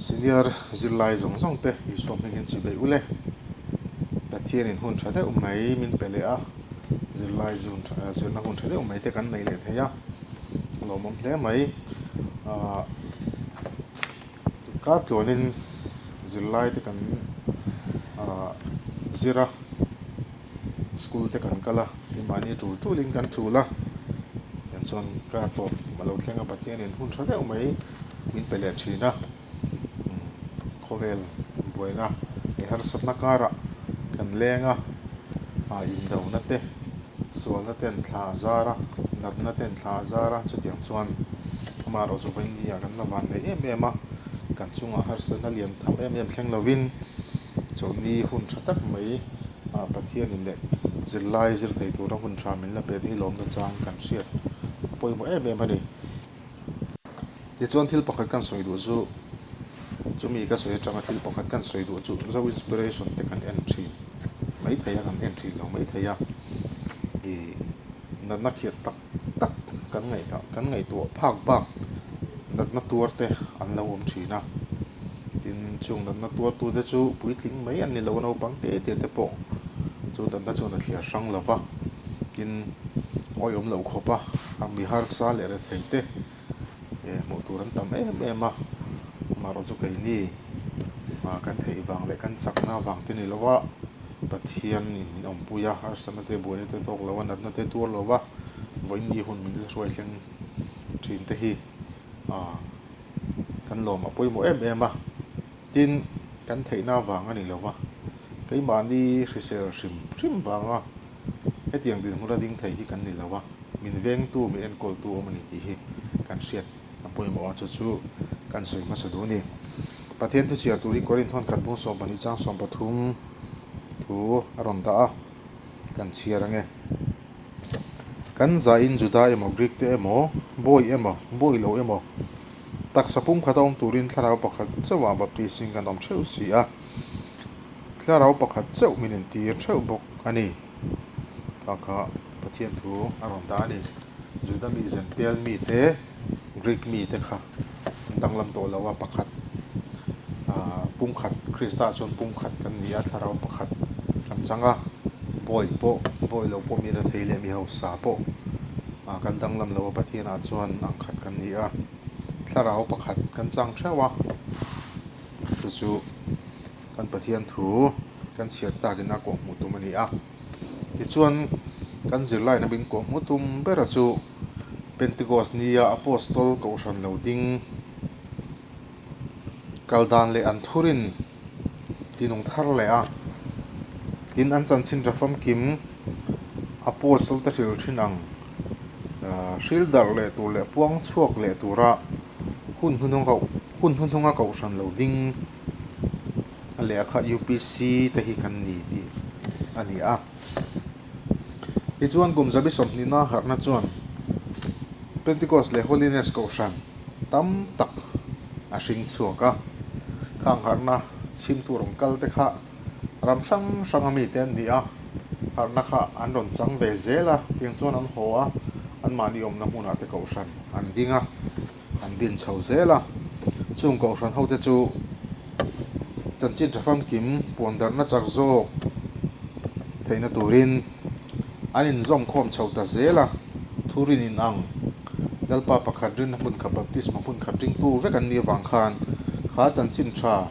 Senior zirlai zawng zawng te Isua hmingin chu beih ule. Pathianin hun tha deuh mai min pe leh a, zirlai zun zirna hun tha deuh mai te kan nei leh thei a, a lawmawm hle mai. Ahh kar tluanin zirlai te kan ahh zir a. School te kan kal a, mahni tul tulin kan tul a, tiang chuan car tawp a lo thleng a, Pathianin hun tha deuh mai min pe leh thin a, khawvel buaina leh harsatna karah kan leng a, ah indona te sualna ten thla a zar a, natna ten thla a zar a, chutiang chuan amaherawh chu vawiin ah kan la van neih em em a, kan chungah harsatna lian tham em em thleng lovin chawlhni hun tha tak mai ah Pathianin leh zirlai zir thei tura hun tha min la pe te hi lawmna chang kan hriat a pawimawh em em a ni. Tichuan thil pakhat kan sawi duh chu chumi ka sawi atanga thil pakhat kan sawi duh chu Zo Inspiration te kan en thin mai thei a kan en thin lo mai thei a ih natna khiat tak tak kan ngaihtuah kan ngaihtuah phak bak natna tuar te an lo awm thin a tin chung natna tuar tu te chu puitling mai an ni lo a naupang te te te pawh chu natna chuan a thliar hrang lo va tin awihawm loh khawp a a mi harsa leh rethei te eh hmuh tur an tam em em a amaherawh chu keini ah kan theih vang leh kan chakna avang te ni lo a Pathian in min awmpui a harsatna te buaina te tawk lo a natna te tuar lo va vawiin hun min la hruai thleng thin te hi ah kan lawm a pawimawh em em a tin kan theihna avang a ni lo va keimahni hrisel hrim hrim vanga hetiang dinhmun a ding thei hi kan ni lo a min vengtu min enkawltu awm a ni tih hi kan hriat a pawimawh a chu chu kan sawi hmasa duh a ni. Pathian thu chhiar tur hi Korinth hawn khat bung 12 chang 13 thu a rawn dah a kan chhiar ange. Kan zain Juda emaw Greek te emaw bawi emaw bawi lo emaw taksa pumkhat a awm turin thlarau pakhat chauhah baptism kan awm theuh si a thlarau pakhat chauh min intir theuh bawk a ni. Kha kha Pathian thu a rawn dah a ni. Juda mi Gentile mi te Greek mi te kha an danglam tawh lo a pakhat ah pumkhat Krista chuan pumkhat kan ni a thlarau pakhat kan chang a bawi pawh bawi lo pawh mi rethei leh mi hausa pawh ah kan danglam lo a Pathianah chuan ang khat kan ni a thlarau pakhat kan chang theuh a chu chu kan Pathian thu kan chhiat takin a kawhhmuh tum a ni a tichuan kan zirlaina min kawhhmuh tum bera chu Pentecost nia Apostol kohhran lo ding kal dan leh an thurin tinung thar leh a tin an chanchin tha famkim Apostol te hril thin ang ah hril darh leh tur leh puang chhuak leh tura hun hnuhnung hun hnuhnunga kohhran lo ding. A leh kha UPC te hi kan ni tih a ni a. Tichuan kum zabi sawmhnihna harhna chuan Pentecost leh Holiness kohhran tam tak a hring chhuak a. Khang harhna chhimtu rawn kal te kha ram hrang hranga mite an ni a, harhna kha an rawn chang ve zel a, tiang chuan an haw a, anmahni awmna hmunah te kohhran an ding a. An din chho zel a, chung kohhran hote chu chanchin tha famkim puan darhna chak zawk theihna turin an inzawm khawm chho ta zel a, thurin in ang Lalpa pakhat rinna hmun khat baptisma hmun khat ringtu vek an nih avang khan kha chanchin tha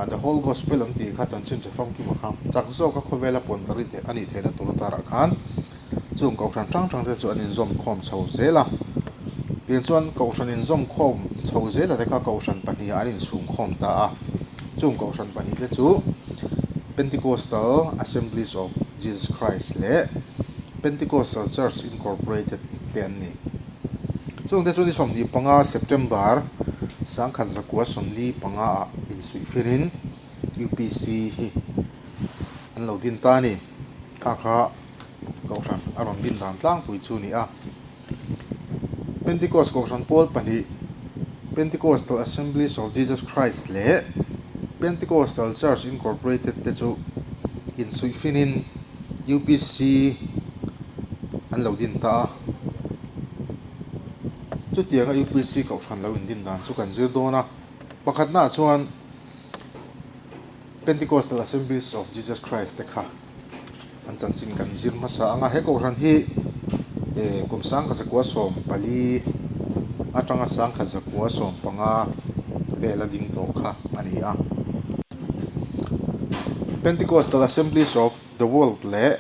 the whole gospel an tih kha chanchin tha famkima kha chak zawka khawvela puan darh a nih theihna tur atarah khan Chung kohhran hrang hrang te chu an inzawm khawm chho zel a, tiang chuan kohhran inzawm khawm chho zel a te kha kohhran pahnihah an inchhung khawm ta a, chung kohhran pahnih te chu Pentecostal Assemblies of Jesus Christ leh Pentecostal Church Incorporated te an ni. Chung te chu ni 25 September 1945 ah insuih firin UPC hi an lo din ta a ni. Kha kha Kohhran a rawn din dan tlangpui chu a ni a. Pentecost Kohhran pawl pahnih, Pentecostal Assemblies of Jesus Christ leh Pentecostal Church Incorporated te chu insuih finin UPC an lo din ta a. Chutianga UPC Kohhran lo indin dan chu kan zir dawn a. Pakhatnaah chuan Pentecostal Assemblies of Jesus Christ te kha an chanchin kan zir hmasa ang a. He kohhran hi kum 1914 atanga 1915 vela ding tawh kha a ni a. Pentecostal Assemblies of the World leh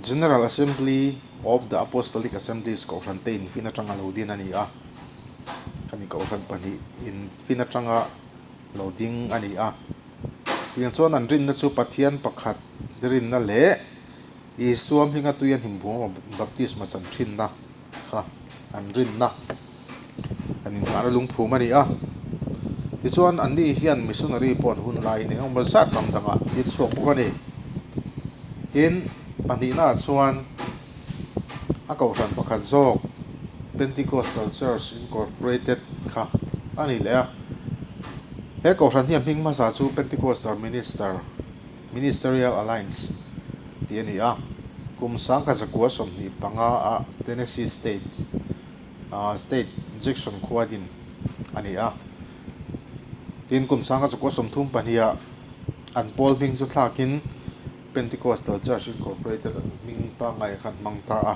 General Assembly of the Apostolic Assemblies kohhran te infin atanga lo din a ni a. Khami kohhran pahnih infin atanga lo ding a ni a. Tiang chuan an rinna chu Pathian pakhat rinna leh Isua hminga tui a hnim vung baptisma chan thinna kha an rinna an inngahna lungphum a ni a. Tichuan anni hian missionary pawh an hun laiin eng emaw zat ram dangah an chhuak bawk a ni. Tin, pahnihnaah chuan a kohhran pakhat zawk Pentecostal Church Incorporated kha a ni leh a. He kohhran hi a hming hmasa chu Pentecostal Minister Ministerial Alliance tih a ni a. Kum 1925 ah Tennessee State State Jackson khua din a ni a. Tin, kum 1932 ah an pawl hming chu thlakin Pentecostal Church Incorporated an hming pangngai khan hmang ta a.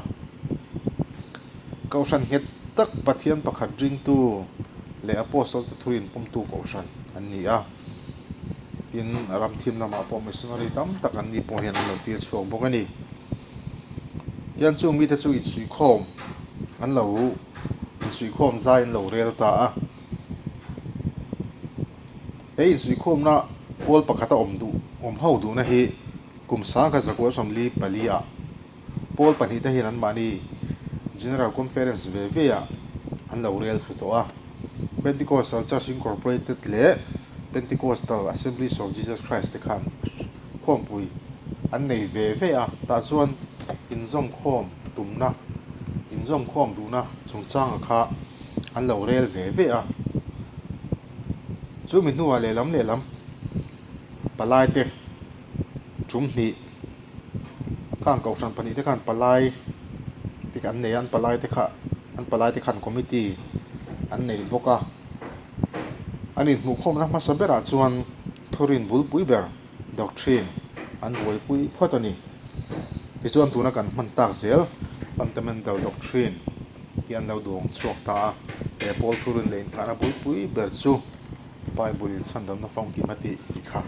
Kohhran nghet tak Pathian pakhat ringtu leh Apostle te thurin pawmtu kohhran an ni a. Tin, ram thim lamah pawh missionary tam tak an ni pawh hian an lo tir chhuak bawk a ni. Tian chung mite chu insuihkhawm an lo insuihkhawm zai an lo rel ta a. He insuihkhawmna pawl pakhata awm duh awm ho duhna hi kum 1944 ah pawl pahnihte hian anmahni General Conference ve ve ah an lo rel thlu tawh a. Pentecostal Church Incorporated leh Pentecostal Assemblies of Jesus Christ te khan khawmpui an nei ve ve a, tah chuan inzawmkhawm tumna, inzawmkhawm duhna chungchanga kha an lo rel ve ve a. Chumi hnuah lehlam lehlam palai te tum hnih khang kohhran pahnih te khan palai te an nei a, an palai te kha an palai te khan committee an nei bawk a. An inhmuhkhawmna hmasa berah chuan thurin bulpui ber doctrine an buaipui phawt a ni. Tichuan tuna kan hman tak zel fundamental doctrine hi an lo duang chhuak ta a, he pawl thurin leh inngahna bulpui ber chu Bible in chhandamna famkim a tih tih kha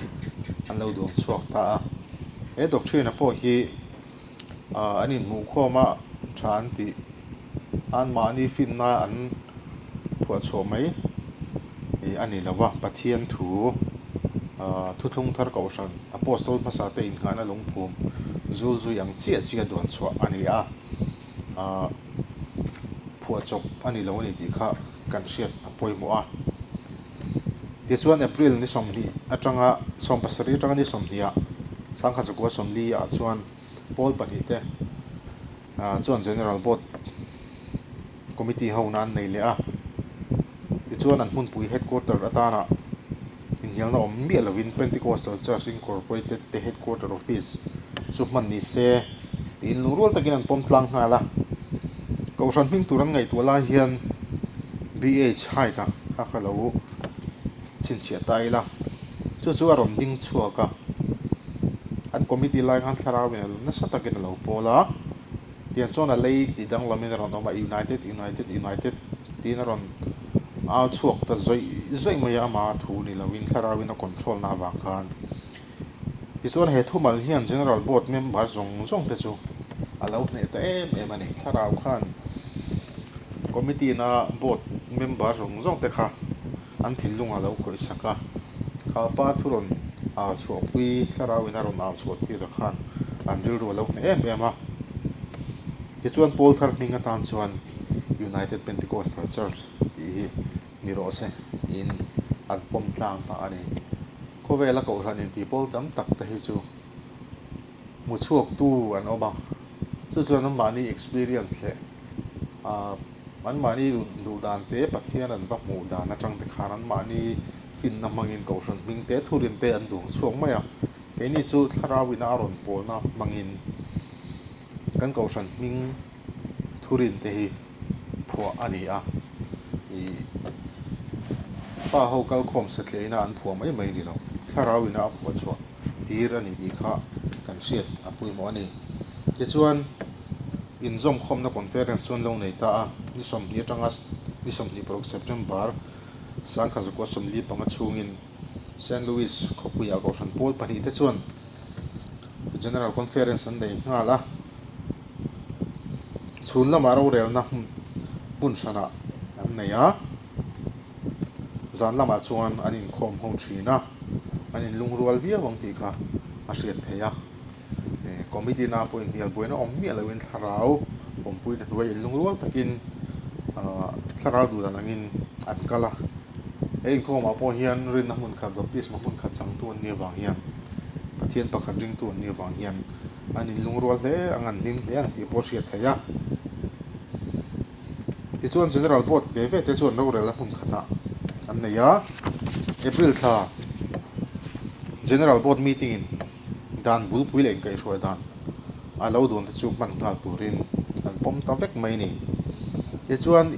an lo duang chhuak ta a. He doctrine-a pawh hi an inhmuhkhawm a tha an tih anmahni finna an phuahchhuah mai a ni lo va, Pathian thu thuthlung thar kohhran Apostle hmasa te innghahna lungphum zul zui ang chiah chiah duan chhuah a ni a, phuahchawp a ni lo a ni tih kha kan hriat a pawimawh a. Tichuan April ni 20 atanga 17 atanga ni 20 ah 1940 ah chuan pawl pahnih te chuan General Board Committee ho na an nei leh a. Tichuan an hmunpui Headquarter atana inhnialna awm miah lovin Pentecostal Church Incorporated te Headquarter Office chu hman ni se tiin lungrual takin an pawm tlang nghal a. Kohhran hming tur an ngaihtuah lai hian BH Hyde-a kha ka lo chhinchhiah ta ila, chu chu a rawn ding chhuak a. An committee lai khan thlarau in a lo nasa takin a lo pawl a, tiang chuan a lei tih danglamin a rawn awm a, United, United, United tiin a rawn au chhuak ta zawih zawih mai a, ama thu ni lovin thlarau in a control na avang khan. Tichuan he thumal hian General Board member zawng zawng te chu a lo hneh ta em em a ni. Thlarau khan Committee na Board member zawng zawng te kha an thinlung a lo khawih sak a. Kha pa thu rawn au chhuahpui thlarau in a rawn au chhuah tir ah khan an rilru a lo hneh em em a. Tichuan Paul thar hming atan chuan United Pentecostal Church tih hi ni rawh se tiin an pawm tlang ta a ni. Khawvela kohhran intih pawl tam tak te hi chu hmu chhuaktu an awm a, chu chuan anmahni experience leh ah anmahni duh dan te Pathian an va hmuh dan atang te khan anmahni finna hmangin kohhran hming te thurin te an duang chhuak mai a, keini chu thlarau ina a rawn pawlna hmangin kan kohhran hming thurin te hi phuah a ni a, ih. Pa ho kalkhawm satliahina an phuah mai mai ni lo, thlarauina a phuah chhuah tir a ni tih kha kan hriat a pawimawh a ni. Tichuan, inzawmkhawmna conference chu an lo nei ta a, ni 20 atanga ni 26 September 1945 chhungin Saint Louis khawpuiah Kohhran pawl pahnihte chuan General Conference an nei nghal a. Chhun lamah rorelna hmun hranah an nei a, zan lamah chuan an inkhawm ho thin a, an inlungrual viau ang tih kha a hriat theih a. Committee na pawh inhnial buaina awm miah loin thlarau awmpuina hnuai inlungrual takin thlarau duh dan angin an kal a. He inkhawmah pawh hian rinna hmun khat, baptisma hmun khat changtu an nih avang hian, Pathian pakhat ringtu an nih avang hian an inlungrual hle ang, an hlim hle ang tih pawh a hriat theih a. Tichuan General Board ve ve te chuan rorelna hmun khatah an nei a, April thla General Board meeting in dan bulpui leh inkaihhruai dan a lo dun te chu hman nghal turin an pawm ta vek mai a ni. Tichuan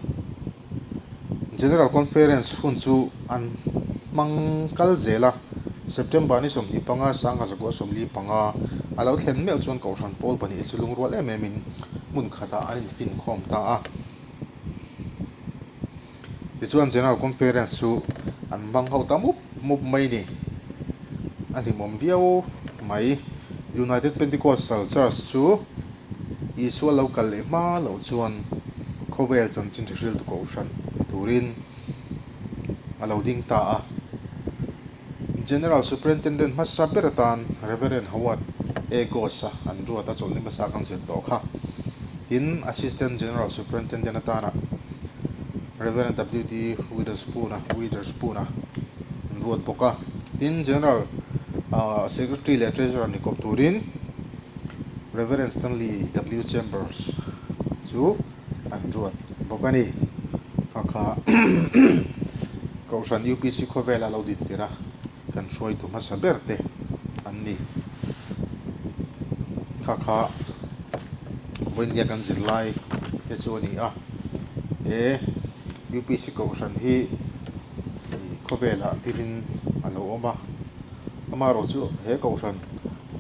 General Conference hun chu an hmang kal zel a, September ni 25, 1945 a lo thlen meuh chuan Kohhran pawl pahnih chu lungrual em em in hmun khatah an infinkhawm ta a. Tichuan General Conference chu an hmang ho ta mup mup mai a ni. A hlimawm viau mai. United Pentecostal Church chu Isua lo kal leh hma loh chuan khawvel chanchin hriltu kohhran ni turin a lo ding ta a. General Superintendent hmasa ber atan Rev. Howard A. Goss-a an ruat a, chawlhni hmasa kan zir tawh kha. Tin, Assistant General Superintendent atana Rev. W. D. Witherspoon-a, Witherspoon-a an ruat bawk a. Tin, General Secretary leh Treasurer ni kawp turin Rev. Stanley W. Chambers chu an ruat bawk a ni. Kha kha Kohhran UPC khawvela lo din tir a, kan hruaitu hmasa ber te an ni. Kha kha vawinia kan zirlai te chu a ni a, he UPC Kohhran hi khawvelah dinin a lo awm a, amaherawh chu he Kohhran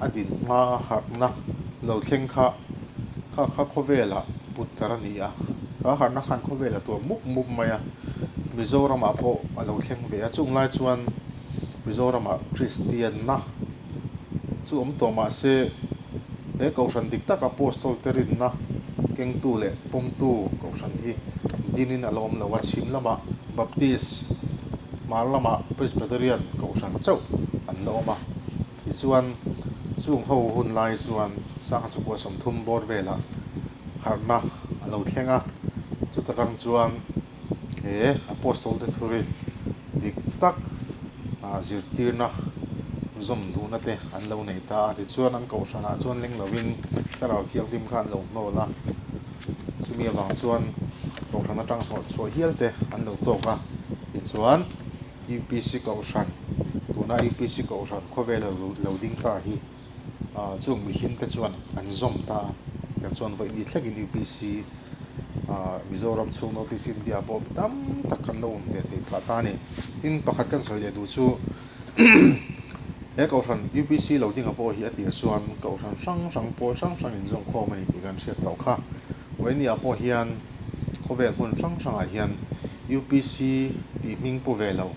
a din hma harhna lo thleng kha kha kha khawvelah put tar a ni a, kha harhna khan khawvel a tuam mup mup mai a, Mizoramah pawh a lo thleng ve a, chung lai chuan Mizoramah Kristianna chu awm tawh mah se he Kohhran dik tak Apostol te rinna kengtu leh pawmtu Kohhran hi dinin a la awm lo a, chhim lamah Baptist, hmar lamah Presbyterian Kohhran chauh an la awm a. Tichuan, chung ho hun lai chuan sangha chukua 30 bawr velah harhna a lo thleng a, chuta tang chuan he Apostol te thurin dik tak zirtirna zawm duhna te an lo nei ta a. Tichuan, an kohhranah chuan leng lovin Thlarau Thianghlim kha an lo hnawl a, chumi avang chuan kohhran atang hnawh chhuah hial te an lo tawk a. Tichuan. UPC Kohhran, tuna UPC Kohhran khawvela lo ding ta hi chung mihring te chuan an zawm ta a, tiang chuan vawiin thlengin UPC Mizoram chhung North East India pawh mi tam tak kan lo awm ve thei phah ta a ni. Tin, pakhat kan sawi leh duh chu he Kohhran UPC lo dinga pawh hi a tir chuan Kohhran hrang hrang pawl hrang hrang inzawm khawm a ni tih kan hriat tawh kha. Vawiin pawh hian khawvel hmun hrang hrangah hian UPC tih hming pu ve lo.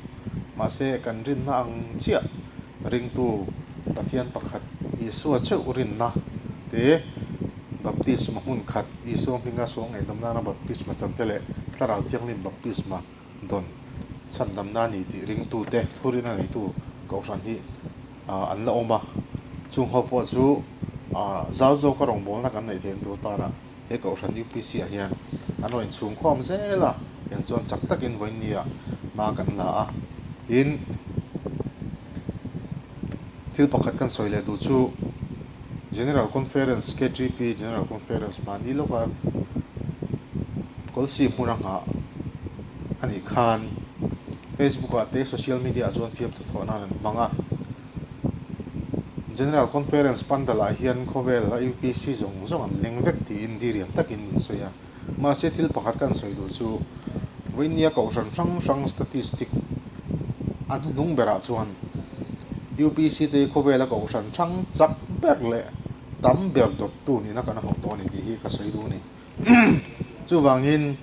Mahse, kan rinna ang chiah ringtu Pathian pakhat Isua chauh rinna te, baptisma hmun khat Isua hminga sual ngaihdam nana baptisma chan te leh Thlarau Thianghlim baptisma dawn chhandamna a ni tih ringtute thurin a neitu Kohhran hi an la awm a. Chung ho pawh chu zau zawka rawngbawlna kan neih theihna tur tana He Kohhran UPC ah hian an rawn inchhung khawm zel a, tiang chuan chak takin vawiinni-ah hma kan la a. Tin, thil pakhat kan sawi leh duh chu General Conference, KTP General Conference mahni lawka Kawlsi hmuna nghah a nih khan Facebook ah te social media ah chuan fiamthu thawh nan an hmang a. General Conference Pandal-ah hian khawvel a UPC zawng zawng an leng vek tiin diriam takin min sawi a. Mahse thil pakhat kan sawi duh chu vawinia kohhran hrang hrang statistic A hnuhnung berah chuan UPC te hi khawvela kohhran thang chak ber leh tam ber dawttu nihna kan hauh tawh a ni tih hi ka sawi duh a ni. Chuvangin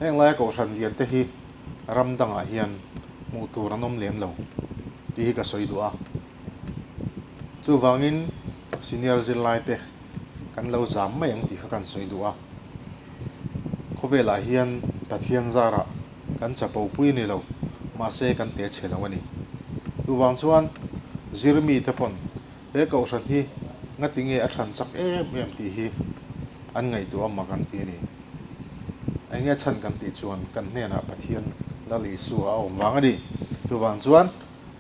heng laia kohhran lian te hi ram dangah hian hmuh tur an awm lem lo tih hi ka sawi duh a. Chuvangin senior zirlai te kan lo zam mai ang tih kha kan sawi duh a. Khawvelah hian Pathian zarah kan chapo pui a ni lo, mahse kan te chhe lo a ni. Chuvang chuan zirmi te pawn he kohhran hi ngati nge a than chak em em tih hi an ngaihtuah a mak an ti a ni. Eng nge chhan kan tih chuan kan hnenah Pathian Lal Isua a awm vang a ni. Chuvang chuan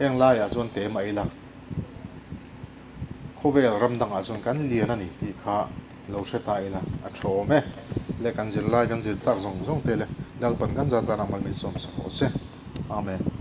heng laiah chuan te mah ila khawvel ram dangah chuan kan lian a ni tih kha lo hre ta ila a tha awm e. Le kan zirlai kan zir tak zawng zawng te le Lalpan kan zat danah malmin sawmsak rawh se. Amen.